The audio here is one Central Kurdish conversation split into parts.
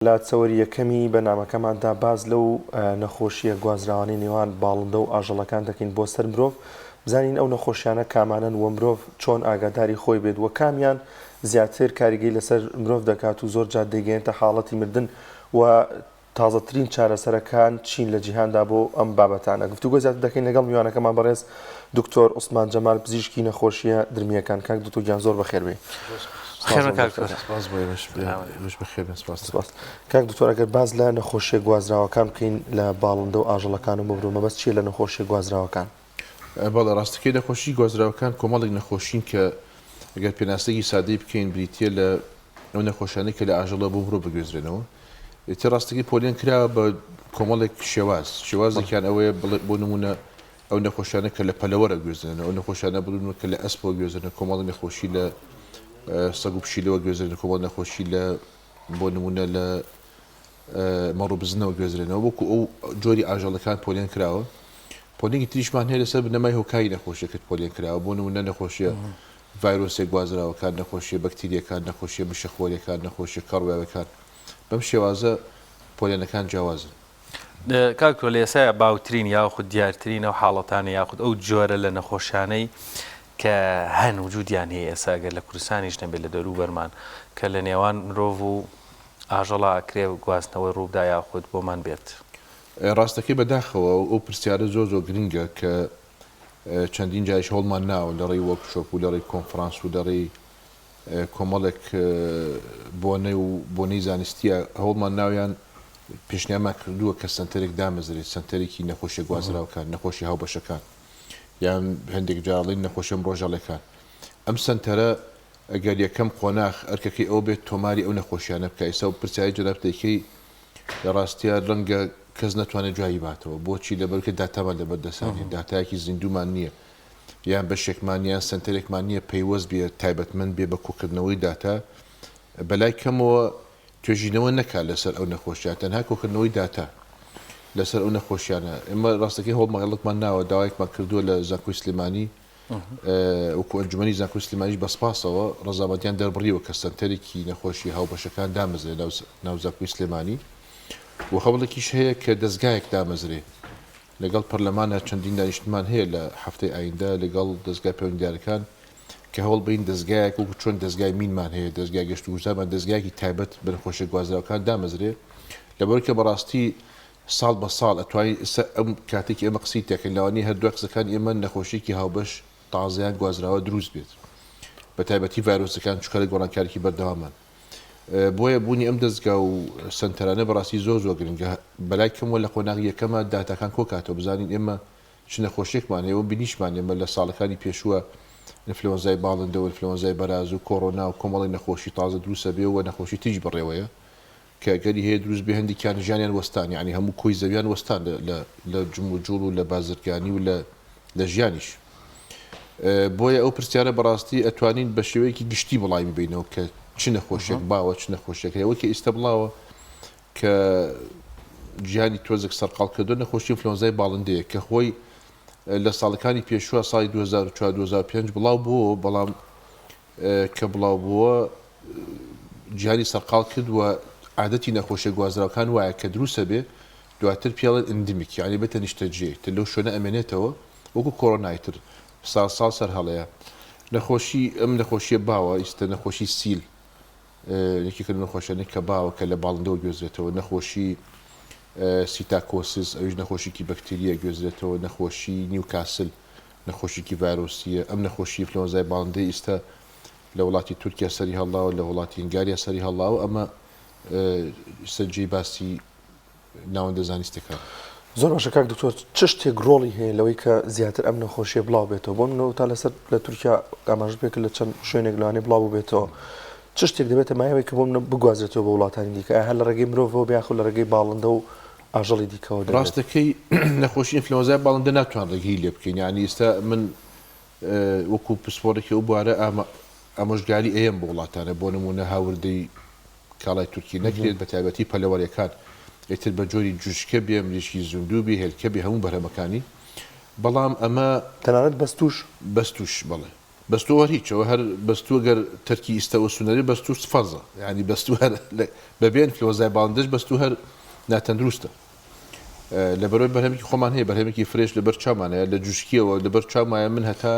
لە چەوەری یەکەمی بەرنامەکەماندا باس لەو نەخۆشییە گوازراوانەی نێوان باڵندە و ئاژەڵەکان دەکەین بۆ سەر مرۆڤ، بزانین ئەو نەخۆشیانە کامانەن و مرۆڤ چۆن ئاگاداری خۆی بێت و کامیان زیاتر کاریگەی لەسەر مرۆڤ دەکات و زۆر جار دەیگەیەنتە حاڵەتی مردن و تازەترین چارەسەرەکان چین لە جیهاندا بۆ ئەم بابەتانە. گفتوگۆی زیاتر دەکەین لەگەڵ میوانەکەمان بەڕێز دکتۆر عوسمان جەمال پزیشکی نەخۆشییە درمییەکان. کاک دکتۆر گیان زۆر بەخێر بێی. خێر کاک دکتۆر. سپاس بۆ ئێوەش ئێوەش بەخێر بێن سپاس. سپاس. کاک دکتۆر ئەگەر باس لە نەخۆشییە گوازراوەکان بکەین لە باڵندە و ئاژەڵەکان و مرۆڤ مەبەست چییە لە نەخۆشییە گوازراوەکان؟ بەڵێ ڕاستەکەی نەخۆشی گوازراوەکان کۆمەڵێک نەخۆشین کە گەر پێناسەیەکی سادەی بکەین بریتییە لە ئەو نەخۆشیانەی کە لە ئاژەڵەوە بۆ مرۆڤ بگوێزرێنەوە. ئیتر ڕاستەکەی پۆلێن کراوە بە کۆمەڵێک شێواز. شێوازێکیان ئەوەیە بڵێ بۆ نموونە ئەو نەخۆشیانە کە لە پەلەوەرە گوێزرێنەوە، ئەو نەخۆشیانە بڵێن کە لە ئەسپەوە گوێزرێنەوە، کۆمەڵی نەخۆشی لە سەگ و پشیلەوە گوێزرێنەوە، کۆمەڵی نەخۆشی لە بۆ نموونە لە مەڕ و بزنەوە گوێزرێنەوە، وەکو ئەو جۆری ئاژەڵەکان پۆلێن کراوە. پۆلێنی تریشمان هەیە لەسەر بنەمای هۆکاری نەخۆشیەکەت پۆلێن کراوە، بۆ نموونە نەخۆشیە ڤایرۆسیە گوازراوەکان، نەخۆشیە بەکتریەکان، نەخۆشیە مشەخۆریەکان، نەخۆشیە کەڕوێوەکان. بەم شێوازە پۆلێنەکان جیاوازن. کاک تۆ لە ئێستایا باوترین یاخود دیارترین ئەو حاڵەتانە یاخود ئەو جۆرە لە نەخۆشیانەی کە هەن وجودیان هەیە ئێستا گەر لە کوردستانیش نەبێت لە دەوروبەرمان کە لە نێوان مرۆڤ و ئاژەڵا ئەکرێ گواستنەوەی ڕووبدا یاخود بۆمان بێت؟ ڕاستەکەی بەداخەوە ئەو پرسیارە زۆر زۆر گرنگە کە چەندین جاریش هەوڵمان ناوە لە ڕێی وۆرکشۆپ و لە ڕێی کۆنفرانس و لە ڕێی کۆمەڵێک بۆنە و بۆنەی زانستیە هەوڵمان ناویان پێشنیارمان کردووە کە سەنتەرێک دامەزرێت، سەنتەرێکی نەخۆشیە گوازراوەکان، نەخۆشی هاوبەشەکان یان هەندێک جار ئەڵێن نەخۆشیە ڕۆژەڵەکان. ئەم سەنتەرە ئەگەر یەکەم قۆناغ ئەرکەکەی ئەوە بێت تۆماری ئەو نەخۆشیانە بکا، ئیستا پرسیاری جەنابت دەیکەی لە ڕاستیا ڕەنگە کەس نەتوانێت جوابی باتەوە، بۆچی؟ لەبەرکە داتامان لەبەر دەسا نیە، داتایەکی زیندوومان نییە یان بەشێکمان یان سەنتەرێکمان نییە پەیوەست بێ تایبەتمەند بێ بە کۆکردنەوەی داتا، بەلای کەمەوە توێژینەوە نەکات لەسەر ئەو نەخۆشیان تەنها کۆکردنەوەی داتا لەسەر ئەو نەخۆشیانە. ئێمە ڕاستەکەی هەوڵمەڵێکمان ناوە، داوایەکمان کردووە لە زانکۆی سلێمانی وەکو ئەنجومەنی زانکۆی سلێمانیش بە سپاسەوە ڕەزامەندیان دەربڕیوە کە سەنتەرێکی نەخۆشی هاوبەشەکان دامەزرێ ناو زانکۆی سلێمانی و هەوڵێکیش هەیە کە دەزگایەک دامەزرێ لەگەڵ پەرلەمانە چەندین دانیشتنمان هەیە لە هەفتەی ئایندە لەگەڵ دەزگا پەیوەندیدارەکان کە هەوڵ بەین دەزگایەک وەکو چۆن دەزگای مینمان هەیە دەزگای گەشت و گوزارمان دەزگایەکی تایبەت بە نەخۆشیە گوازراوەکان دامەزرێ لەبەرئەوەی کە بەڕاستی ساڵ بە ساڵ ئەتوانین ئێستا ئەم کاتێکی ئێمە قسەی تێکەین لەوانەیە هەر دوای قسەکانی ئێمە نەخۆشیەکی هاوبەش تازە یان گوازراوە دروست بێت بە تایبەتی ڤایرۆسەکان چونکە لە گۆڕانکاریی بەردەوامان بۆیە بوونی ئەم دەزگا و سەنتەرانە بەڕاستی زۆر زۆر گرنگە بەلای کەمەوە لە قۆناغی یەکەمە داتاکان کۆکاتەوە بزانین ئێمە چ نەخۆشیەکمان هەیە و بینیشمان ئێمە لە ساڵەکانی پێشووە ئینفلۆنزای باڵندە و ئینفلۆنزای بەراز و کۆرۆنا و کۆمەڵی نەخۆشی تازە دروستە بێ و نەخۆشی تریش بەڕێوەیە کە گەلی هەیە دروست بێ هەندێکیان ژیانیان وەستان یانی هەموو کۆی زەویان وەستان لە لە جموجوڵ و لە بازرگانی و لە لە ژیانیش بۆیە ئەو پرسیارە بەڕاستی ئەتوانین بە شێوەیەکی گشتی بڵاوی بینەوە کە چ نەخۆشیێک باوە چ نەخۆشیێک هەیە وەکە ئیستا بڵاوە کە جیهانی تۆزێک سەرقاڵ کردو نەخۆشی ئینفلۆنزای باڵندەیە کە خۆی لە ساڵەکانی پێشووە ساڵی 2004 2005 بڵاو بووە بەڵام کە بڵاو بووە جیهانی سەرقاڵ کرد و عادەتی نەخۆشیە گوازراوەکان وایە کە دروست ئەبێ دواتر پێڵێن endemic یانی بێتە نیشتەجێ تر لەو شوێنە ئەمێنێتەوە وەکو کۆرۆنای تر ساڵ ساڵ سەر هەڵەیە نەخۆشی ئەم نەخۆشیە باوە ئیستە نەخۆشی سیل یەکێکە لە نەخۆشیانەی کە باوە کە لە باڵندەوە گوێزرێتەوە نەخۆشی psittacosis ئەویش نەخۆشیکی بەکتریە گوێزرێتەوە نەخۆشی نیوکاسل نەخۆشیکی ڤایرۆسییە، ئەم نەخۆشی ئینفلۆنزای باڵندەی ئیستا لە وڵاتی تورکیا سەری هەڵداوە، لە وڵاتی هنگاریا سەری هەڵداوە، ئەمە ئیستا جێی باسی ناوەندە زانستیەکانە. زۆر باشە کاک دکتۆر چ شتێک ڕۆڵی هەیە لەوەی کە زیاتر ئەم نەخۆشیە بڵاو بێتەوە بۆ منەوە تا لەسەر لە تورکیا ئاماژە پێ کرد لە چەند شوێنێک لەوانەیە بڵاو بووبێتەوە چ شتێک دەبێتە مایەوەی کە بۆ منە بگوازرێتەوە بۆ وڵاتانی دیکە ئایا هەر لە ڕێگەی مرۆڤەوە بێ یاخود لە ڕێگەی باڵندە و ئاژەڵی دیکەوە دەبێت؟ ڕاستەکەی نەخۆشی ئینفلۆنزای باڵندە ناتوان ڕێگری لێ بکەین یانی ئێستا من وەکو پسپۆڕێکی ئەو بوارە ئامۆژگاری ئەیەم بۆ وڵاتانە بۆ نمونە هاوردەی کاڵای تورکی نەکرێت بە تایبەتی پەلەوەرەکان ئیتر بە جۆری جوجکە بێ مریشکی زیندوو بێ هێلکە بێ هەموو بەرهەمەکانی بەڵام ئەمە تەنانەت بەستوش؟ بەستوش بەڵێ. بەستوو هەر هیچەوە هەر بەستوو گەر تەرکی ئیستە و سونەری بەستوو فەرزە یانی بەستوو هەر بەبێ ئینفلۆنزای باڵندەش بەستوو هەر ناتەندروستە لەبەرەوەی بەرهەمێکی خۆمان هەیە بەرهەمێکی فرێش لەبەر چاومان هەیە لە جوشکیەوە لەبەر چاومایە من هەتا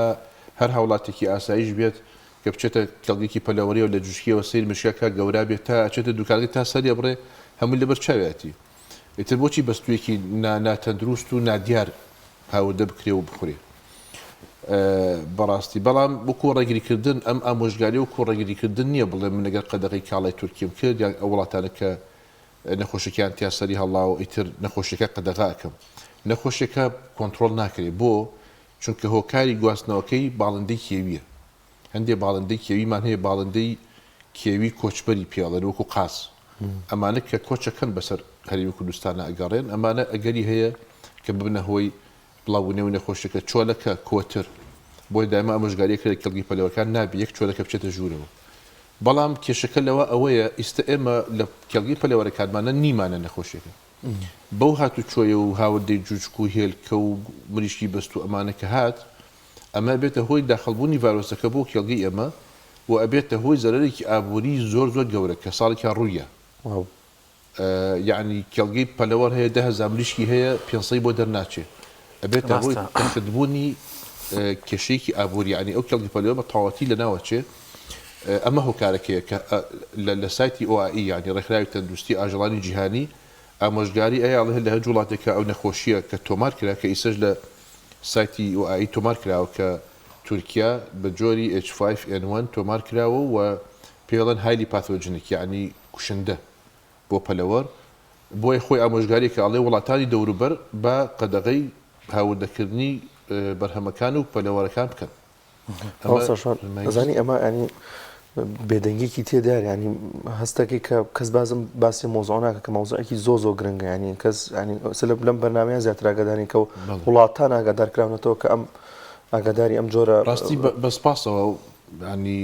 هەر هاوڵاتێکی ئاسایش بێت کە بچێتە کێڵگێکی پەلەوەریەوە لە جوشکیەوە سەیر مشکەکە گەورا بێت تا ئەچێتە دوکانەکەی تا سەری ئەبڕێ هەمووی لەبەر چاویەتی ئیتر بۆچی بەستوویەکی نا ناتەندروست و نادیار هاوردە بکرێ و بخورێ بەڕاستی بەڵام وەکو ڕێگریکردن ئەم ئامۆژگاری وەکو ڕێگریکردن نییە بڵێ من لەگەر قەدەغەی کاڵای تورکیم کرد یان ئەو وڵاتانە کە نەخۆشیەکەیان تیا سەری هەڵاوە ئیتر نەخۆشیەکە قەدەغە ئەکەم نەخۆشیەکە کۆنتڕۆڵ ناکرێ بۆ چونکە هۆکاری گواستنەوەکەی باڵندەی کێویە هەندێ باڵندەی کێویمان هەیە باڵندەی کێوی کۆچبەری پێ ئەڵێن وەکو قاز ئەمانە کە کۆچەکەن بەسەر هەرێمی کوردستانە ئەگەڕێن ئەمانە ئەگەری هەیە کە ببنە هۆی بڵاوبوونەوەی نەخۆشیەکە چۆلەکە کۆتر بۆیە دایما ئامۆژگاری ئەکرێت کێڵگەی پەلەوەرکان نابێ یەک چۆلەکە بچێتە ژوورەوە بەڵام کێشەکە لەوە ئەوەیە ئیستە ئێمە لە کێڵگەی پەلەوەرەکانمانە نیمانە نەخۆشیەکە بەو هاتوچۆیە و هاوردەی جوجک و هێلکە و مریشکی بەستوو ئەمانە کە هات ئەمە ئەبێتە هۆی داخڵبوونی ڤایرۆسەکە بۆ کێڵگەی ئێمە و ئەبێتە هۆی زەرەرێکی ئابووری زۆر زۆر گەورە کە ساڵێکیان ڕوویە یەعنی کێڵگەی پەلەوەر هەیە 10,000 مریشکی هەیە پێنسەی بۆ دەرناچێ ئەبێتە هۆی تەختبوونی کێشەیەکی ئابووری یەعنی ئەو کێڵگە پەلەوە بە تەواوەتی لەناوەچێ ئەمە هۆکارەکەیە کە لە سایتی OIE یعنی ڕێکخراوی تەندروستی ئاژەڵانی جیهانی ئامۆژگاری ئەیا ئەڵێ لە هەر وڵاتێکە ئەو نەخۆشیە کە تۆمار کرا کە ئیسەش لە سایتی OIE تۆمار کراوە کە تورکیا بە جۆری H5N1 تۆمار کراوە و پێڵەن highly pathogenic یعنی کوشندە بۆ پەلەوەر، بۆیە خۆی ئامۆژگاریەکە ئەڵێ وڵاتانی دەوروبەر با قەدەغەی هاوردەکردنی بەرهەمەکان و پەلەوەرەکان بکەن. مامۆستا شوان ئەزانی ئەمە ینی بێدەنگێکی تێدار ینی هەستەکەی کە کەس بازم باسی مۆزۆ ناکە کە مەوزعێکی زۆ زۆ گرنگە ینی کەس ینی لەم بەرنمەیە زیاتر ئاگادارین کە وڵاتان ئاگادار کراونەتەوە کە ئەم ئاگاداری ئەم جۆرە ڕاستی بە سپاسەوە ینی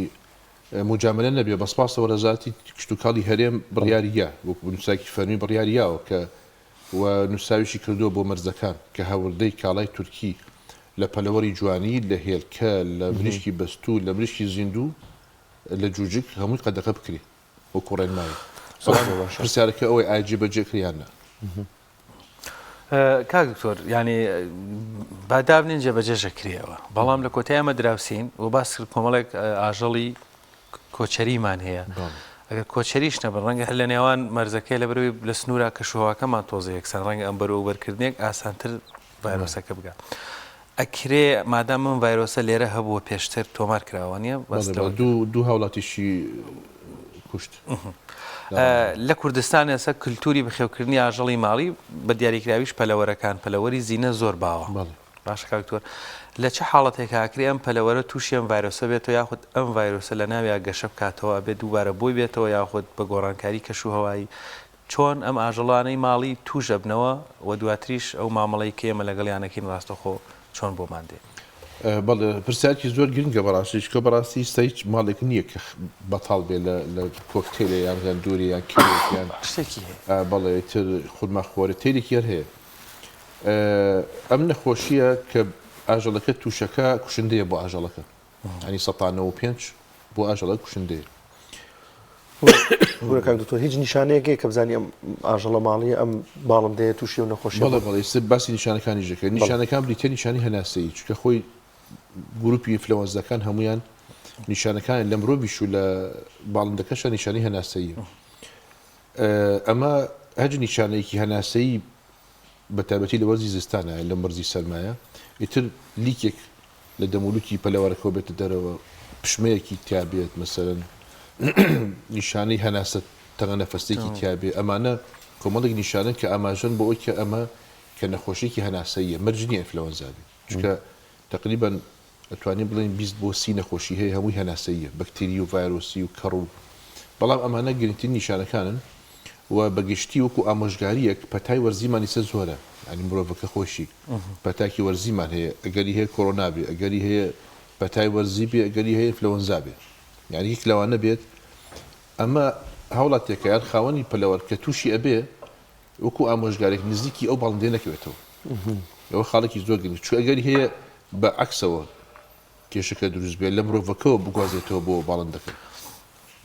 موجامەلە نەبێ بە سپاسەوە رەزارەتی کشتوکاڵی هەرێم بڕیاری یا وەکو نووسراوێکی فەرمی بڕیاری یاوە کە و نووسراویشی کردووە بۆ مەرزەکان کە هاوردەی کاڵای تورکی لە پەلەوەری جوانی لە هێلکە لە مریشکی بەستوو لە مریشکی زیندوو لە جوجک هەمووی قەدەغە بکرێ وەکو ڕێنمایی بەڵام پرسیارەکە ئەوەی ئایا جێبەجێ کرێ یان نا؟ کاک دکتۆر یعنی با دابنێن جێبەجێش ئەکرێەوە بەڵام لە کۆتای ئەمە دراوسین و باس کرد کۆمەڵێک ئاژەڵی کۆچەریمان هەیە ئەگەر کۆچەریش نەبن ڕەنگە هەر لە نێوان مەرزەکەی لە بەروی لە سنوورا کەشوهواکەمان تۆزە یەکسان ڕەنگە ئەم بەرەو بەرکردنێک ئاسانتر ڤایرۆسەکە بگا ئەکرێ مادام ئەم ڤایرۆسە لێرە هەبووە پێشتر تۆمار کراوە نیە بەس لەوە دوو هاوڵاتیشی کوشت. لە کوردستان ئێستا کلتوری بەخێوکردنی ئاژەڵی ماڵی بە دیاریکراویش پەلەوەرەکان پەلەوەری زینە زۆر باوە باشە کاک دکتۆر لە چ حاڵەتێکا ئەکرێ ئەم پەلەوەرە تووشی ئەم ڤایرۆسە بێتەوە یاخود ئەم ڤایرۆسە لە ناویا گەشە بکاتەوە ئەبێ دووبارە بۆی بێتەوە یاخود بە گۆڕانکاری کەش و هەوایی چۆن ئەم ئاژەڵانەی ماڵی تووش ئەبنەوە و دواتریش ئەو مامەڵەی کە ئێمە لەگەڵیان ئەکەین ڕاستەوخۆ چۆن بۆمان دێ؟ بەڵێ پرسیارێکی زۆر گرنگە بەڕاستی چونکە بەڕاستی ئیستا هیچ ماڵێک نییە کە بەتاڵ بێ لە لە کۆکتێلێ یان غەندوورێ یان کەرێک یان شتێکی هەیە. بەڵێ ئیتر خورما خۆرێ تەیرێکی هەر هەیە. ئەم نەخۆشییە کە ئاژەڵەکە تووشەکە کوشندەیە بۆ ئاژەڵەکە. یانی سەتا 95 بۆ ئاژەڵە کوشندەیە. بورە کاک دکتۆر هیچ نیشانەیەک هەیە کە بزانی ئەم ئاژەڵە ماڵیە ئەم باڵندەیە تووشی ئەو نەخۆشیە بەڵێ بەڵێ ئێستا باسی نیشانەکانیش دەکەین نیشانەکان بریتیە نیشانەی هەناسەیی چونکە خۆی گروپی ئینفلەوەنزاکان هەمویان نیشانەکان لە مرۆڤیش و لە باڵندەکەشە نیشانەی هەناسەیی ئەمە هەج نیشانەیەکی هەناسەیی بە تایبەتی لە وەرزی زستانە لەم وەرزی سەرمایە ئیتر لیکێک لە دەمولوتی پەلەوەرەکەوە بێتە دەرەوە پشمەیەکی تیا بێت مەسەلەن نیشانەی هەناسە تەنگە نەفەسێکی تیا بێ ئەمانە کۆمەڵێک نیشانەن کە ئاماژەن بۆ ئەوەی کە ئەمە کە نەخۆشیێکی هەناسەییە مەرج نییە ئینفلەوەنزا بێت چونکە تقریبا ئەتوانین بڵێین 20 بۆ 30 نەخۆشی هەیە هەمووی هەناسەییە بەکتری و ڤایرۆسی و کەڕ و بەڵام ئەمانە گرنگترین نیشانەکانن و بە گشتی وەکو ئامۆژگارییەک پەتای وەرزیمان ئیسە زۆرە یانی مرۆڤەکە خۆشی پەتاکی وەرزیمان هەیە ئەگەری هەیە کۆرۆنا بێ ئەگەری هەیە پەتای وەرزی بێ ئەگەری هەیە ئینفلەوەنزا بێ یانی یەک لەوانە بێت ئەمە هاوڵاتیەکە یان خاوەنی پەلەوەر کە تووشی ئەبێ وەکو ئامۆژگارێک نزیکی ئەو باڵندەیە نەکەوێتەوە ئەوە خاڵێکی زۆر گرنگ چون ئەگەری هەیە بە عەکسەوە. کێشەکە دروست بێت لە مرۆڤەکەوە بگوازێتەوە بۆ باڵندەکە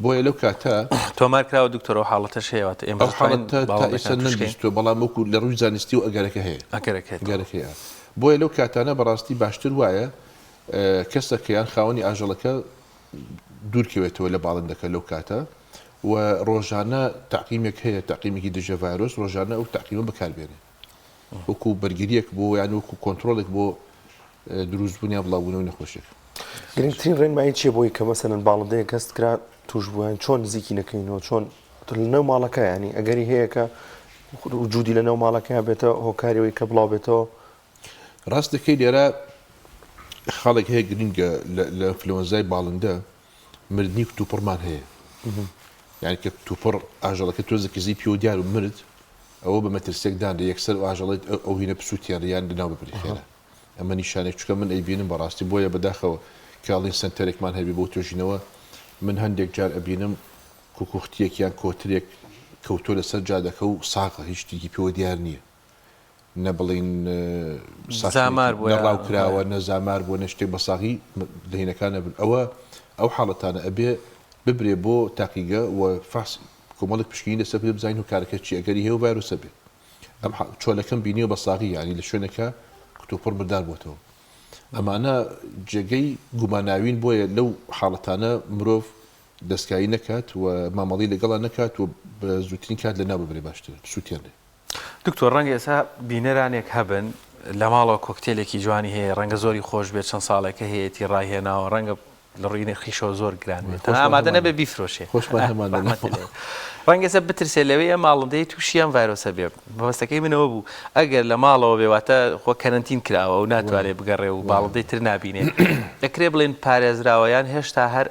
بۆیە لەو کاتە تۆمار کراوە دکتۆر ئەو حاڵەتەش هەیە واتە ئێمە ئەو حاڵەتە تا ئێستا نەمبیستووە بەڵام وەکو لە ڕووی زانستی و ئەگەرەکە هەیە ئەگەرەکە ئەگەرەکە هەیە بۆیە لەو کاتانە بەڕاستی باشتر وایە کەسەکە یان خاوەنی ئاژەڵەکە دوورکەوێتەوە لە باڵندەکە لەو کاتە و ڕۆژانە تەعقیمێک هەیە تەعقیمێکی دژە ڤایرۆس ڕۆژانە ئەو تەعقیمە بەکاربێنێ وەکو بەرگریەک بۆ یان وەکو کۆنترۆڵێک بۆ دروستبوون یان بڵاوبوونەوەی نەخۆشیەکە. گرنگترین ڕێنمایی چیە بۆی کە مەسەلەن باڵندەیەک هەست کرا توشبووە چۆن نزیکی نەکەینەوە چۆن لە نێو ماڵەکە ینی ئەگەری هەیە کە وجودی لە نێو ماڵەکە بێتە هۆکاری ئەوەی کە بڵاو بێتەوە؟ ڕاست دەکەی لێرە خاڵێک هەیە گرنگە لە ئەنفلەوەنزای باڵندە مردنی کتوپڕمان هەیە یانی کە کتوپڕ ئاژەڵەکە تۆزە کزی پێوە دیار و مرد ئەوە بە مەترسیەک دانرێ یەکسەر ئەو ئاژەڵەی ئەو هینە بسوتێنرێ یان لەناو ببرێ خێرا ئەمە نیشانەیەک چونکە من ئەیبینم بەڕاستی بۆیە بەداخەوە کە ئەڵێن سەنتەرێکمان هەبێ بۆ توێژینەوە من هەندێک جار ئەبینم کوکوختیەک یان کۆترێک کەوتوە لەسەر جادەکە و ساغە هیچ شتێکی پێوە دیار نییە نە بڵێین زامار بووە نە ڕاو کراوە نە زامار بووە نە شتێک بە ساغی لە هینەکان نەبن ئەوە ئەو حاڵەتانە ئەبێ ببرێ بۆ تاقیگە و فحص کۆمەڵێک پشکنین لەسەر بکرێت بزانین هۆکارەکە چییە ئەگەری هەیە و ڤایرۆسە بێ ئەم چۆلەکەم بینیوە بە ساغی یانی لە شوێنەکە کتوپڕ مردار بۆتەوە ئەمانە جێگەی گوماناوین بۆیە لەو حاڵەتانە مرۆڤ دەستکاری نەکات و مامەڵی لەگەڵا نەکات و بە زووترین کات لەناو ببرێ باشترە بسووتێنرێ. دکتۆر ڕەنگە ئێستا بینەرانێک هەبن لە ماڵەوە کۆکتێلێکی جوانی هەیە ڕەنگە زۆری خۆش بێت چەند ساڵێکە هەیەتی ڕایهێناوە ڕەنگە لە ڕووی نرخیشەوە زۆر گران بێت تەنها ئامادە نەبێ بیفرۆشێ خۆشمان هەمان لە ڕەحمەت لێ. ڕەنگە ئێستا بترسێ لەوەی ئەم ماڵندەی تووشی ئەم ڤایرۆسە بێ مەبەستەکەی من ئەوە بوو ئەگەر لە ماڵەوە بێ واتە خۆ کەرەنتین کراوە و ناتوانێ بگەڕێ و باڵندەی تر نابینێ دەکرێ بڵێن پارێزراوە یان هێشتا هەر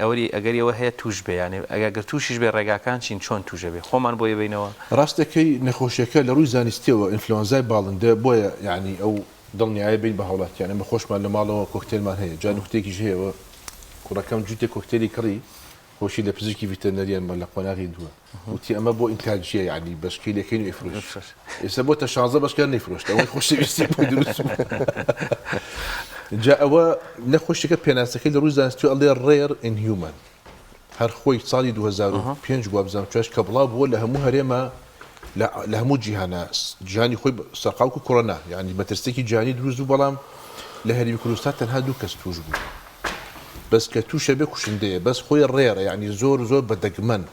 ئەوری ئەگەری ئەوە هەیە تووش بێ یانێ ئەگەر تووشیش بێ ڕێگاکان چین چۆن تووشە بێ خۆمان بۆی بینەوە؟ ڕاست دەکەی نەخۆشیەکە لە ڕووی زانستیەوە ئینفلۆنزای باڵندە بۆیە یانی ئەو دڵنیایە بین بە هاوڵاتیان ئێمە خۆشمان لە ماڵەوە کۆکتێلمان هەیە جا نوکتەیەکیش هەیە ئەوە کوڕەکەم جووتێ کۆکتێلی کڕی خۆشی لە پزیشکی ڤیتەرنەریە ئەمە لە قۆناغی دووە وتی ئەمە بۆ ئینتاجیە یانی بەشکەی لەکەین و ئەیفرۆشین ئێستا بۆتە شانزە بەشکە نەیفرۆشت ئەوەی خۆشەویستی بۆی دروست بوو جا ئەوە نەخۆشیەکە پێناسەکەی لە ڕووی زانستی ئەڵێ rare in human هەر خۆی ساڵی 2005 وابزانم چوارش کە بڵاو بووە لە هەموو هەرێمە لە هەموو جیهانە جیهانی خۆی سەرقاڵ و کۆرۆنا یعنی مەترسێکی جیهانی دروست بوو بەڵام لە هەرێمی کوردستان تەنها دوو کەس توش بوو بەس کە تووشە بێ کوشندەیە بەس خۆی rare ە یعنی زۆر زۆر بە دەگمەن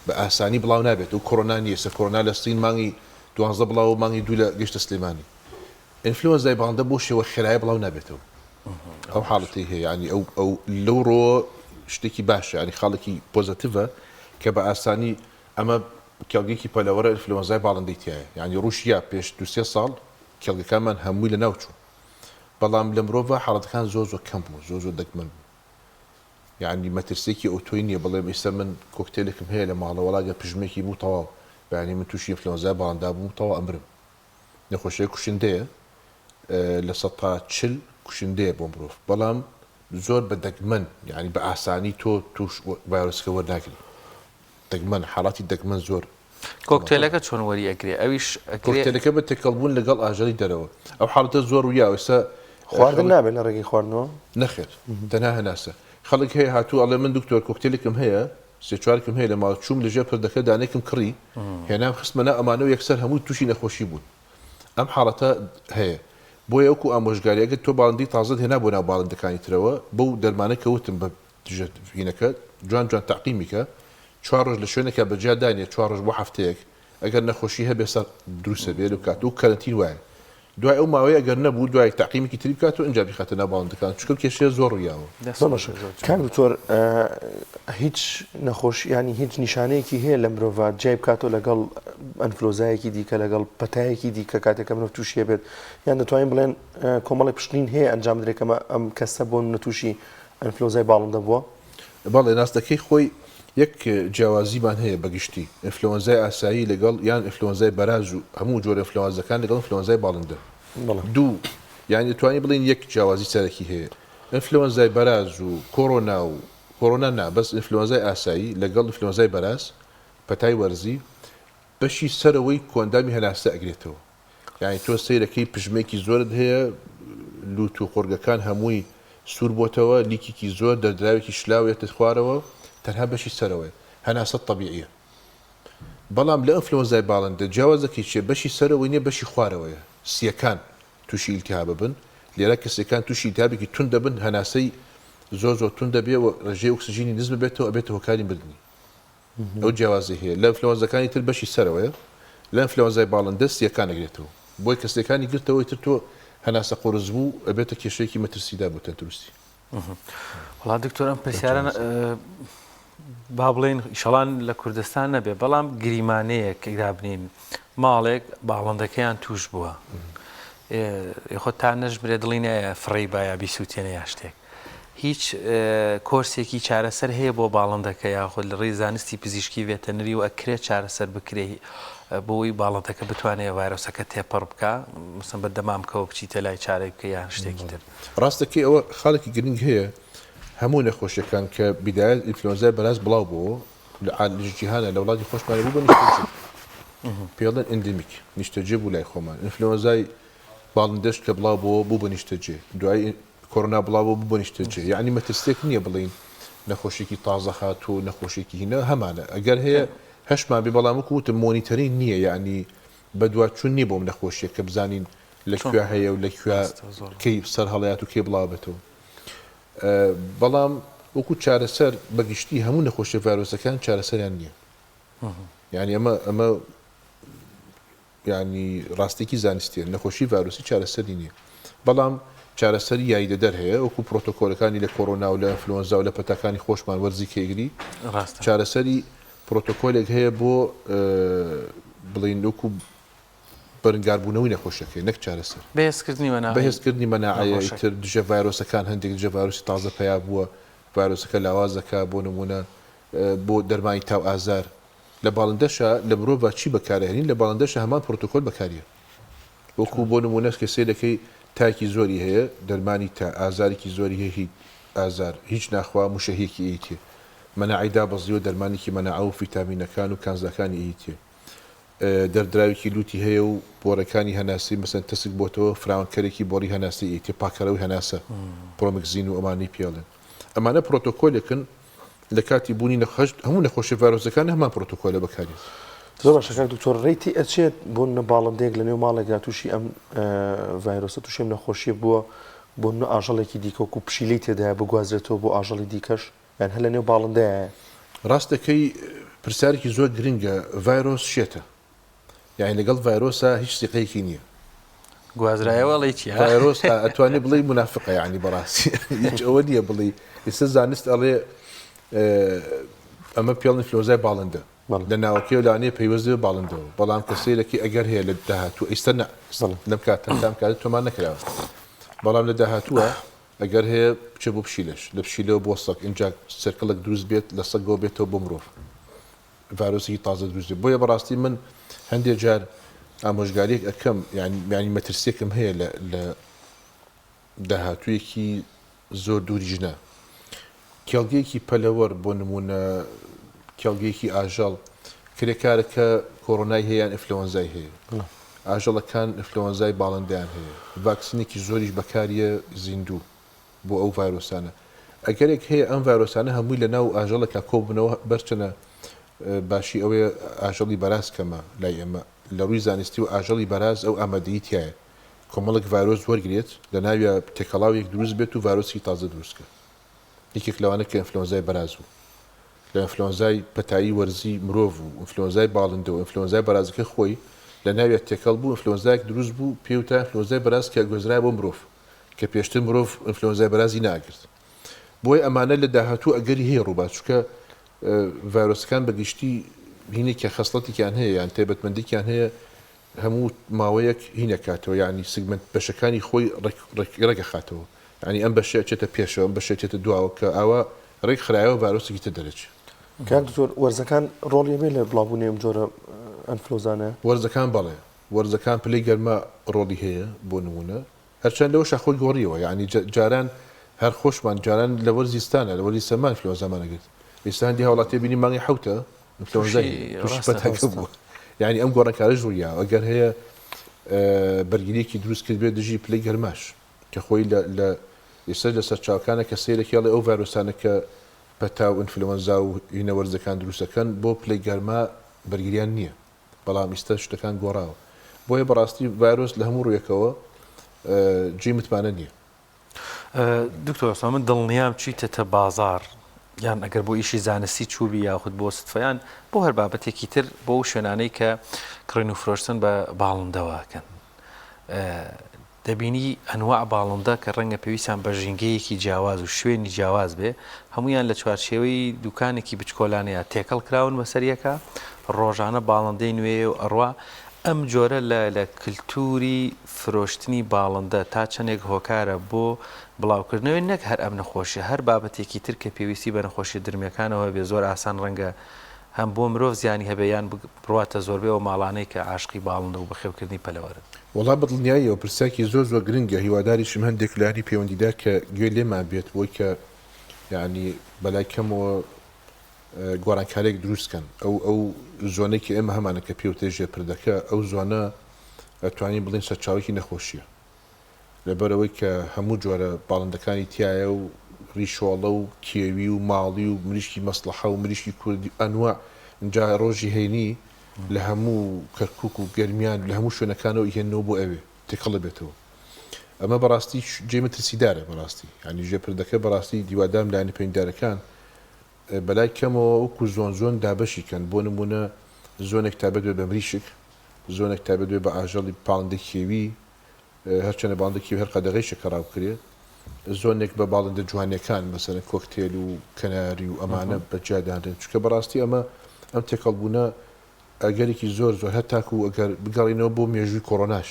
بە ئاسانی بڵاو نابێت و کۆرۆنا نییە سە کۆرۆنا لە سین مانگی دوانزە بڵاو و مانگی دوو لە گەشتە سلێمانی ئینفلۆنزای باڵندە بۆ شێوە خێرایە بڵاو نابێتەوە ئەو حاڵەتەی هەیە ینی ئەو ئەو لەو ڕۆ شتێکی باشە ینی خاڵێکی positive ە کە بە ئاسانی ئەمە کێڵگێکی پەلەوەرە ئینفلۆنزای باڵندەی تایە ینی ڕووسیا پێش دوسێ ساڵ کێڵگەکانمان هەمووی لە ناو چوو بەڵام لە مرۆڤ حاڵەتەکان زۆر زۆر کەم بوو زۆر زۆر دەگمەن بوو یانی مەترسیەکی ئەوتۆی نیە بڵێم ئیستا من کۆکتێلێکم هەیە لە ماڵەوە وەڵا گەر پژمێکی بوو تەواو بەیانی من تووشی ئینفلۆنزای باڵندا بووم تەواو ئەمرم نەخۆشیەکە کوشندەیە 40% کوشندەیە بۆ مرۆڤ بەڵام زۆر بە دەگمەن یعنی بە ئاسانی تۆ توش ڤایرۆسەکە وەرناگری دەگمەن حاڵاتی دەگمەن زۆر کۆکتێلەکە چۆن وەری ئەگرێ ئەویش ئەکرێ کۆکتێلەکە بە تێکەڵ بوون لەگەڵ ئاژەڵی دەرەوە ئەو حاڵەتە زۆر ڕوویاوە ئێستا خواردن نابێت لە ڕێگەی خواردنەوە؟ نەخێر تەنها هەناسە خەڵک هەیە هاتووە ئەڵێ من دکتۆر کۆکتێلێکم هەیە سێ چوارکم هەیە لە ماڵ چووم لەژێر پردەکە دانێکم کڕی هێنام خستمە ناو ئەمانە و یەکسەر هەمووی تووشی نەخۆشی بوون ئەم حاڵەتە هەیە بۆیە وەکو ئامۆژگاری ئەگەر تۆ باڵندەی تازەت هێنا بۆ ناو باڵندەکانی ترەوە بەو دەرمانە کە وتم بە دژە هینەکە جوان جوان تەعقیمی کە چوار ڕۆژ لە شوێنێکا بەجیا دانێ چوار ڕۆژ بۆ هەفتەیەک ئەگەر نەخۆشی هەبێ سەر دروست ئەبێ لەو کات و کەرەنتین وایە دوای ئەو ماوەیە ئەگەر نەبوو دوای تەعقیمێکی تری بکات و ئینجا بیخاتە ناو باڵندەکان چونکە ئەو کێشەیە زۆر ڕوویاوە. زۆر باشە کاک دکتۆر هیچ نەخۆش ینی هیچ نیشانەیەکی هەیە لە مرۆڤ جیای بکاتەوە لەگەڵ ئەنفلۆزایەکی دیکە لەگەڵ پەتایەکی دیکە کاتێک کە مرۆڤ تووشیە بێت یان دەتوانین بڵێن کۆمەڵی پشکنین هەیە ئەنجام بدرێت کەمە ئەم کەسە بۆ نەتووشی ئەنفلۆزای باڵندە بووە؟ بەڵێ ناستەکەی خۆی یەک جیاوازیمان هەیە بە گشتی ئینفلۆنزای ئاسایی لەگەڵ یان ئینفلۆنزای بەراز و هەموو جۆرە ئینفلۆنزەکان لەگەڵ ئینفلۆنزای باڵندە دوو یان دەتوانین بڵێین یەک جیاوازی سەرەکی هەیە ئینفلۆنزای بەراز و کۆرۆنا و کۆرۆنا نا بەس ئینفلۆنزای ئاسایی لەگەڵ ئینفلۆنزای بەراز پەتای وەرزی بەشی سەرەوەی کۆئەندامی هەناسە ئەگرێتەوە یانی تۆ سەیرەکەی پژمێکی زۆرت هەیە لوت و قوڕگەکان هەمووی. سوور بۆتەوە، لیکێکی زۆر، دەردراوێکی شلاو یەتە خوارەوە، تەنها بەشی سەرەوەیە. هەناسەت تەبیعیە. بەڵام لە ئەنفلەوەنزای باڵندە جیاوازەکەی چیە؟ بەشی سەرەوەی نیە بەشی خوارەوەیە. سیەکان تووشی ئیلتیهاب ئەبن. لێرە کە سیەکان تووشی ئیلتیهابێکی توند دەبن، هەناسەی زۆر زۆر توند دەبێ و ڕێژەی ئۆکسجینی نزم ئەبێتەوە، ئەبێتە هۆکاری مردنی. ئەو جیاوازی هەیە. لە ئەنفلەوەنزاکانی تر بەشی سەرەوەیە، لە ئەنفلەوەنزای باڵندە سیەکان ئەگرێتەوە. بۆیە کە سیەکانی گرتەوە ئیتر تۆ هەناسە قورس بوو ئەبێتە کێشەیەکی مەترسیدار بۆ تەندروستی. وەڵا دکتۆر ئەم پرسیارە با بڵێین ئیشەڵان لە کوردستان نەبێ بەڵام گریمانەیەک دابنین ماڵێک باڵندەکەیان توش بووە خۆ تا نەژمرێ دڵی نایە فڕێی با یا بیسووتێنە یا شتێک هیچ کۆرسێکی چارەسەر هەیە بۆ باڵندەکە یاخود لە ڕێی زانستی پزیشکی ڤێتەنری و ئەکرێت چارەسەر بکرێ بۆی باڵندەکە بتوانێت ڤایرۆسەکە تێپەڕ بکە مسم بە دەمامکەوە بچیتە لای چارەی بکە یان شتێکی تر. ڕاستەکەی ئەوە خاڵێکی گرنگ هەیە هەموو نەخۆشیەکان کە بیدایەت ئینفلۆنزای بەراز بڵاو بۆوە لە لە جیهانە لە وڵاتی خۆشمانە بوو بە نیشتەجێ پێڵێن endemic نیشتەجێ بوو لای خۆمان ئینفلۆنزای باڵندەش کە بڵاو بۆوە بوو بە نیشتەجێ دوای کۆرۆنا بڵاو بۆ بوو بە نیشتەجێ یعنی مەترسیەک نییە بڵین نەخۆشیێکی تازە هاتوو نەخۆشیێکی هینە هەمانە ئەگەر هەیە هەشمان بێ بەڵام وەکو وتم monitoring نییە یعنی بەدواچوون نییە بۆم نەخۆشیە کە بزانین لە کوێ هەیە و لە کوێ کەی سەر هەڵیات و کەی بڵاو بێتەوە بەڵام وەکو چارەسەر بەگشتی هەموو نەخۆشیە ڤایرۆسەکان چارەسەریان نییە یعنی ئەمە ئەمە یعنی ڕاستێکی زانستیە نەخۆشی ڤایرۆسی چارەسەری نییە بەڵام چارەسەری یاریدەدەر هەیە وەکو پرۆتۆکۆلەکانی لە کۆرۆنا و لە ئەنفلۆنزا و لە پەتاکانی خۆشمان وەرزی کەیگری چارەسەری پرۆتۆکۆلێک هەیە بۆ بڵین وەکو بەرنگاربوونەوەی نەخۆشیەکەی نەک چارەسەر. بەهێزکردنی مەناعەی بەهێزکردنی مەناعەیە ئیتر دژە ڤایرۆسەکان هەندێک دژە ڤایرۆسی تازە پەیا بووە ڤایرۆسەکە لاواز دەکا بۆ نموونە بۆ دەرمانی تاو ئازار لە باڵندەشا لە مرۆڤا چی بەکارئەهێنین لە باڵندەشا هەمان پرۆتۆکۆل بەکاریە وەکو بۆ نموونە کە سەیرەکەی تاکی زۆری هەیە دەرمانی تا ئازارێکی زۆری هەیە هی ئازار هیچ ناخوا مشەهیەکی ئەیتێ مەناعەی دابەزیوە دەرمانێکی مەناعە و فیتامینەکان و کانزاکانی ئەیتێ دەردراوێکی لوتی هەیە و بۆڕێکانی هەناسەی مەسەن تەسک بۆتەوە فراوانکەرێکی بۆڕی هەناسەی ئەیتێ پاکەرەوەی هەناسە پرۆمکزین و ئەمانەی پێڵێن ئەمانە پرۆتۆکۆلێکن لە کاتی بوونی نەخۆش هەموو نەخۆشی ڤایرۆسەکان هەمان پرۆتۆکۆلە بەکارێت. زۆر باشە کاک دکتۆر ڕێی تی ئەچێت بۆ نمونە باڵندەیەک لە نێو ماڵێکدا تووشی ئەم ڤایرۆسە تووشی ئەم نەخۆشیە بووە بۆ نمونە ئاژەڵێکی دیکە وەکو پشیلەی تێدایە بگوازرێتەوە بۆ ئاژەڵی دیکەش یان هەر لە نێو باڵندەیە؟ ڕاست دەکەی پرسیارێکی زۆر گرنگە ڤایرۆس شێتە یانی لەگەڵ ڤایرۆسا هیچ سیقەیەکی نییە. گوازرایەوە ئەڵێی چیە؟ ڤایرۆس ئەتوانی بڵێی مونافقە یانی بەڕاستی هیچ ئەوە نییە بڵێی ئێستا زانست ئەڵێ ئەمە پێڵ ئینفلۆنزای باڵندە لە ناوەکەی و لانەیە پەیوەست بێ باڵندەوە بەڵام کە سەیرەکەی ئەگەر هەیە لە داهاتوو ئێستا نا لەم کاتە تام کاتە تۆمار نەکراوە بەڵام لە داهاتووە ئەگەر هەیە بچێ بۆ پشیلەش، لە پشیلەوە بۆ سەگ، ئینجا سێرکڵێک دروست بێت لە سەگەوە بێتەوە بۆ مرۆڤ، ڤایرۆسێکی تازە دروست بێت. بۆیە بەڕاستی من هەندێ جار ئامۆژگارییەک ئەکەم، یانی مەترسییەکم هەیە لە لە داهاتوویەکی زۆر دووریش نا. کێڵگەیەکی پەلەوەر بۆ نموونە کێڵگەیەکی ئاژەڵ، کرێکارەکە کۆرۆنای هەیە یان ئینفلەوەنزای هەیە. ئاژەڵەکان ئینفلەوەنزای باڵندەیان هەیە. ڤاکسینێکی زۆریش بەکاریە زیندوو بۆ ئەو ڤایرۆسانە. ئەگەرێک هەیە ئەم ڤایرۆسانە هەمووی لە ناو ئاژەڵێکا کۆببنەوە بەرچەنە باشی ئەوەیە ئاژەڵی بەراز کەمە لای ئێمە لە ڕووی زانستی و ئاژەڵی بەراز ئەو ئامادەیی تیایە کۆمەڵێک ڤایرۆس وەرگرێت لە ناویا تێکەڵاوێک دروست بێت و ڤایرۆسێکی تازە دروست کە. یەکێک لەوانە کە ئینفلۆنزای بەراز بوو. لە ئینفلۆنزای پەتایی وەرزی مرۆڤ و ئینفلۆنزای باڵندە و ئینفلۆنزای بەرازەکە خۆی لە ناویا تێکەڵ بوو، ئینفلۆنزایەک دروست بوو پێی وترا ئینفلۆنزای بەراز کە گوێزرایە بۆ مرۆڤ کە پێشتر مرۆڤ ئینفلۆنزای بەرازی ناگرت. بۆیە ئەمانە لە داهاتوو ئەگەری هەیە ڕووبات چونکە ڤایرۆسەکان بە گشتی هینێکیان خەسڵەتێکیان هەیە یان تایبەتمەندێکیان هەیە هەموو ماوەیەک هین ئەکاتەوە یانی segment بەشەکانی خۆی ڕێک ڕێک ئەخاتەوە یانی ئەم بەشە ئەچێتە پێشەوە ئەم بەشە ئەچێتە دواوە کە ئاوا ڕێک خرایەوە ڤایرۆسێکی تر دەرەچێ. کاک دکتۆر وەرزەکان ڕۆڵی هەبێ لە بڵاوبوونی ئەم جۆرە ئەنفلۆزانە؟ وەرزەکان بەڵێ وەرزەکان پلەی گەرما ڕۆڵی هەیە بۆ نموونە هەرچەند لەوەشا خۆی گۆڕیەوە یانی جاران هەر خۆشمان جاران لە وەرزی زستانە لە وەرزی سەرما ئینفلۆنزامان ئەگرت ئێستا هەندی هاوڵاتی بینی مانگی حەوتە ئینفلۆنزای هەیە تووشی پەتاکە بووە یانی ئەم گۆڕانکاریش ڕوویاوە ئەگەر هەیە بەرگریەکی دروست کرد بێت دژی پلەی گەرماش کە خۆی لە لە. ئێستاش لە سەرچاوەکانە کە سەیرەکی ئەڵێ ئەو ڤایرۆسانە کە پەتا و ئینفلەوەنزا و هینە وەرزەکان دروستەکەن بۆ پلەی گەرما بەرگریان نییە بەڵام ئیستا شتەکان گۆڕاوە بۆیە بەڕاستی ڤایرۆس لە هەموو ڕوویەکەوە جێی متمانە نییە. دکتۆر عوسمان من دڵنیام چویتەتە بازاڕ یان ئەگەر بۆ ئیشی زانستی چووبی یاخود بۆ ستفە یان بۆ هەر بابەتێکی تر بۆ ئەو شوێنانەی کە کڕین و فرۆشتن بە باڵندەوە ئەکەن دەبینی ئەنواع باڵندە کە ڕەنگە پێویستیان بە ژینگەیەکی جیاواز و شوێنی جیاواز بێ هەمویان لە چوارچێوەی دوکانێکی بچکۆلانەیە تێکەڵ کراون بەسەر یەکە ڕۆژانە باڵندەی نوێیە و ئەڕوا ئەم جۆرە لە لە کلتوری فرۆشتنی باڵندە تا چەندێک هۆکارە بۆ بڵاوکردنەوەی نەک هەر ئەم نەخۆشیە هەر بابەتێکی تر کە پێویستی بە نەخۆشیە درمیەکانەوە هەبێ زۆر ئاسان ڕەنگە هەم بۆ مرۆڤ زیانی هەبێ یان بڕواتە زۆربەی ئەو ماڵانەی کە عاشقی باڵندە و بەخێوکردنی پەلەوەرن. وەڵا بە دڵنیاییەوە پرسیاکی زۆر زۆر گرنگە هیواداریشم هەندێک لایەنی پەیوەندیدار کە گوێ لێمان بێت بۆی کە یانی بەلای کەمەوە گۆڕانکاریەک دروست کەن ئەو ئەو زۆنەی کە ئێمە هەمانە کە پێوترێ ژێر پردەکە ئەو زۆنە ئەتوانین بڵێین سەرچاوەیەکی نەخۆشیە لەبەرئەوەی کە هەموو جۆرە باڵندەکانی تیایە و ریشۆڵە و کێوی و ماڵی و مریشکی مەسڵەحە و مریشکی کوردی و ئەنواع ئینجا رۆژی هەینی لە هەموو کەرکوک و گەرمیان لە هەموو شوێنەکانەوە ئیهێننەوە بۆ ئەوێ تێکەڵ ئەبێتەوە ئەمە بەڕاستی جێی مەترسیدارە بەڕاستی یانی ژێر پردەکە بەڕاستی هیوادارم لایەنە پەیوەندیدارەکان بەلای کەمەوە وەکو زۆن زۆن دابەشی کەن بۆ نموونە زۆنێک تایبەت بێت بە مریشک زۆنێک تایبەت بێت بە ئاژەڵی باڵندەی کێوی هەرچەندە باڵندەی کێوی هەر قەدەغەیشە کە ڕاو بکرێ زۆنێک بە باڵندە جوانیەکان مەسەلەن کۆکتێل و کەناری و ئەمانە بە جیا دانرێن چونکە بەڕاستی ئەمە ئەم تێکەڵبوونە ئەگەرێکی زۆر زۆر هەتاکو ئەگەر بگەڕینەوە بۆ مێژووی کۆرۆناش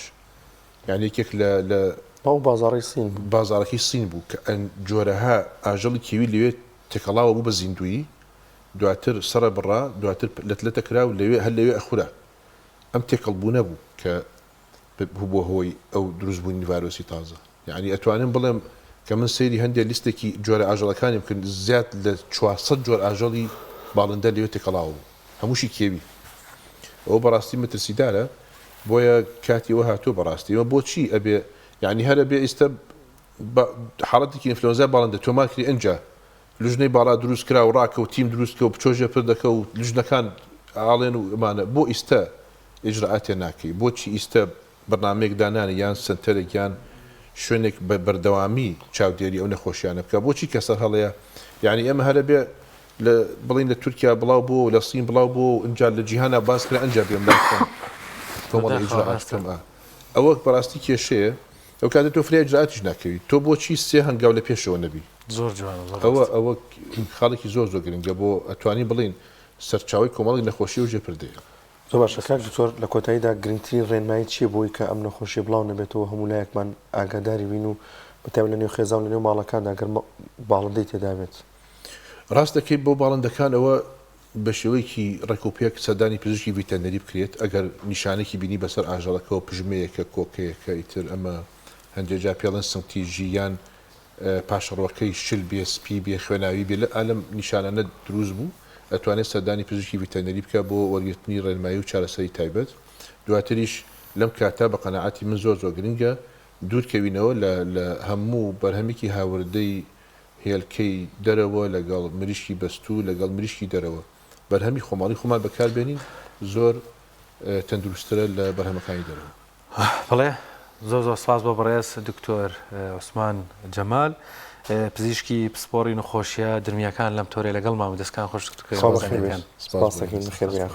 یانی یەکێک لە لە ئەو بازاڕەی سین بوو. بازاڕەکەی سین بوو کە ئەن جۆرەها ئاژەڵی کێوی لەوێ تێکەڵاوە بوو بە زیندوویی دواتر سەڕە بڕا دواتر لەت لەتە کرا و لەوێ هەر لەوێ ئەخورا ئەم تێکەڵ بوونە بوو کە بووە هۆی ئەو دروست بوونی ڤایرۆسی تازە یانی ئەتوانم بڵێم کە من سەیری هەندێ لیستێکی جۆرە ئاژەڵەکانیم کرد زیاد لە 400 جۆر ئاژەڵی باڵندە لەوێ تێکەڵاوە بوو هەمووشی کێوی ئەوە بەڕاستی مەترسیدارە بۆیە کاتی ئەوە هاتووە بەڕاستی ئەمە بۆچی ئەبێ یعنی هەر ئەبێ ئیستا حاڵەتێکی ئینفلۆنزا باڵندە تۆمار کری ئەنجا لوژنەی باڵا دروست کرا و ڕاکە و تیم دروست کە و بچۆ ژێر پردەکە و لوژنەکان ئاڵێن و ئەمانە بۆ ئیستە ئیجرائاتێ ناکەی بۆچی ئیستە بەرنامەیەک دانانی یان سەنتەرێک یان شوێنێک بە بەردەوامی چاودێری ئەو نەخۆشیانە بکا بۆچی کە سەر هەڵەیە یعنی ئێمە هەر ئەبێ لە بڵین لە تورکیا بڵاو بۆ و لە سین بڵاو بۆ و ئینجا لە جیهانا باس کرا ئینجا بێم لای خۆم کۆمەڵی بەداخەوە ئیجرائات ڕاستە. بکەم ئا ئەوە بەڕاستی کێشەیە ئەو کاتە تۆ فریا ئیجرائاتیش ناکەوی تۆ بۆچی سێ هەنگاو لە پێشەوە نەبی زۆر جوانە زۆر ئەوە ڕاستە. ئەوە خاڵێکی زۆر زۆر گرنگە بۆ ئەتوانین بڵێین سەرچاوەی کۆمەڵێک نەخۆشی و ژێپردەیە. زۆر باشە کاک دکتۆر لە کۆتاییدا گرنگترین ڕێنمایی چییە بۆی کە ئەم نەخۆشیە بڵاو نەبێتەوە هەموو لایەکمان ئاگاداری بین و بەتایبەت لە نێو خێزان و لە نێو ماڵەکاندا گەر باڵندەی تێدا بێت؟ ڕاست دەکەی بۆ باڵندەکان ئەوە بە شێوەیەکی ڕێک و پێک سەردانی پزیشکی ڤیتەرنەری بکرێت ئەگەر نیشانەیەکی بینی بەسەر ئاژەڵەکەوە پژمەیەکە کۆکەیەکە ئیتر ئەمە هەندێ جار پێڵێن سنگتیژی یان پاشەڕۆکەی شل بێ سپی بێ خوێناوی بێ لە ئالەم نیشانانە دروست بوو ئەتوانێت سەردانی پزیشکی ڤیتەرنەری بکات بۆ وەرگرتنی ڕێنمایی و چارەسەری تایبەت دواتریش لەم کاتە بە قەناعەتی من زۆر زۆر گرنگە دوور کەوینەوە لە لە هەموو بەرهەمێکی هاوردەی هێلکەی دەرەوە لەگەڵ مریشکی بەستوو لەگەڵ مریشکی دەرەوە بەرهەمی خۆماڵی خۆمان بەکار بێنین زۆر تەندروستترە لە بەرهەمەکانی دەرەوە. بەڵێ زۆر زۆر سپاس بۆ بەڕێز دکتۆر عوسمان جەمال پزیشکی پسپۆڕی نەخۆشیە درمیەکان لەم تۆرێ لەگەڵمان بوو دەستکان خۆش دکتۆر سپاس دەکەین بەخێر بێن.